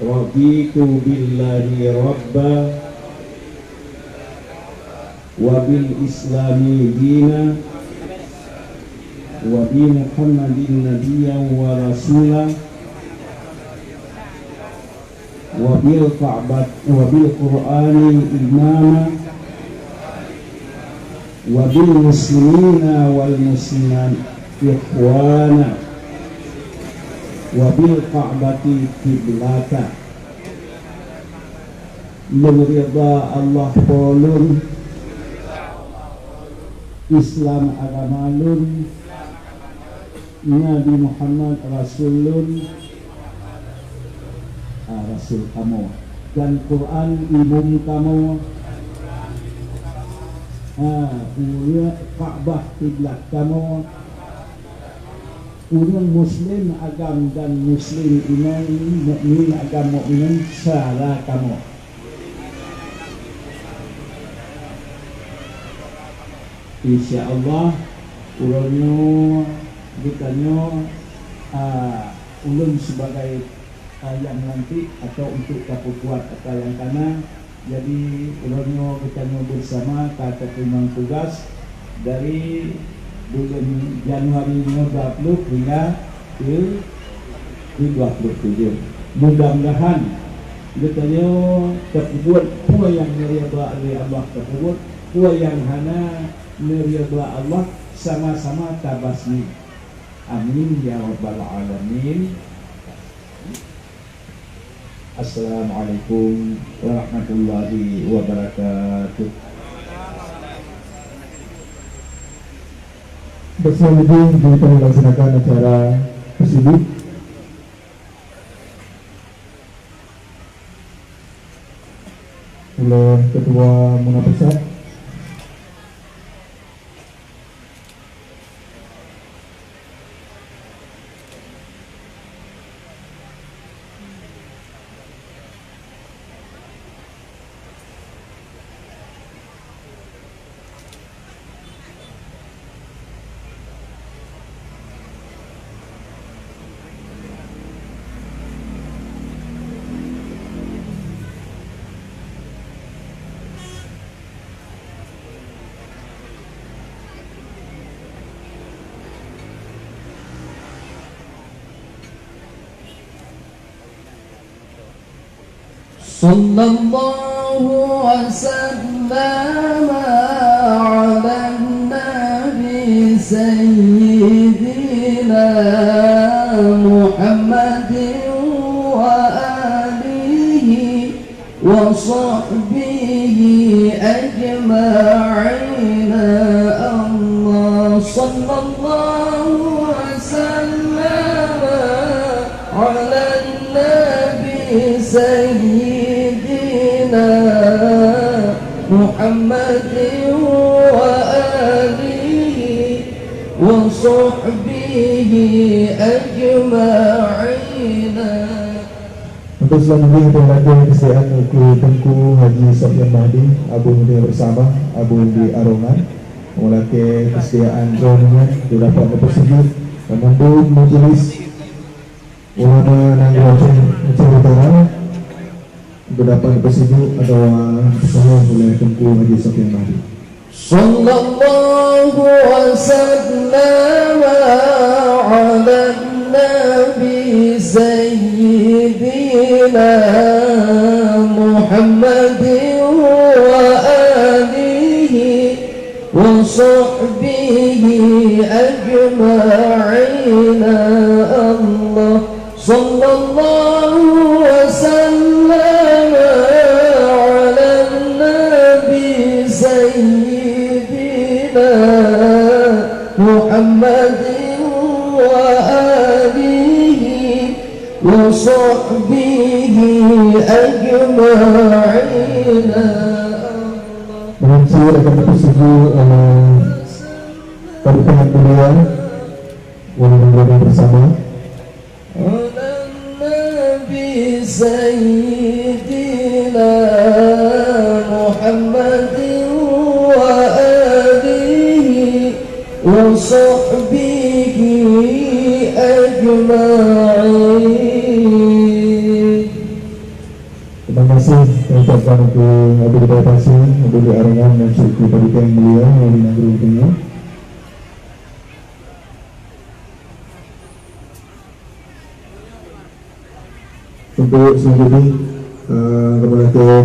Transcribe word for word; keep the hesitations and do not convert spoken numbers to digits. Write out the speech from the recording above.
Raditu billahi rabba, wa bil islami dina, wa bi Muhammadin nabiyyan wa rasula, wa bil Ka'bat, wa bil Qur'ani imama, wa bil muslimina wal muslimat ikhwana, wa bil Ka'bati qiblata. Lôn ridha Allah Po lôn, Islam agama lôn, Nabi Muhammad rasul lôn, ah, rasul kamoe, dan Quran imum kamoe, ah, ureuëng Ka'bah kiblat kamoe, ureuëng muslim agam dan muslim inong, mukmin agam mukmin syara kamoe. Insya Allah, uroe nyoe geutanyoe, a, ulôn sibagai, a, nyang lantik atau untuk tapeukuat ata nyang kana. Jadi, uroe nyoe geutanyoe beusama ka teurimong tugas dari buleuen Januari nyoe dua ploh hingga keu, keu dua ploh tujoh. Mudah-mudahan geutanyoe tapeubuet peue nyang neuridha lé Allah tapeubuet, peue nyang hana neuridha Allah sama-sama tabasmi. Amin ya rabbal alamin. Assalamualaikum warahmatullahi wabarakatuh. Bersama kita melaksanakan acara tersebut oleh Ketua Muna Pusat. صلى الله وسلم على النبي سيدنا محمد وآله وصحبه أجمعين. الله، صلى الله وسلم على النبي سيدنا محمد وآله وصحبه أجمعين. Untuk selanjutnya, kita lakée kesediaan keu Teungku Haji Sofyan Mahdi, Abu Muda Bersama, Abu di Arongan. Meulakée kesediaan droeneuh nyan dapat neupeusujut dan mandum majelis ulama nyang geuwakil Aceh Utara dapat neupeusujut atawa neupeusahôh ulée Teungku Haji Sofyan Mahdi. صلى الله وسلم على النبي سيدنا محمد وآله وصحبه أجمعين. الله، صلى الله وسلم على النبي سيدنا محمد وآله وصحبه أجمعين. Dengan syair akan terseduh oleh Kabupaten Mulia, Wali Negara Bersama. على النبي سيدنا محمد وآله وصحبه أجمعين. Ucapkan untuk Abu Geubai Pasé, Abu Geubai Arangan dan syukur kepada Tuan Mulia Wali Nanggroe Gubernur. Untuk selanjutnya, eh, kami akan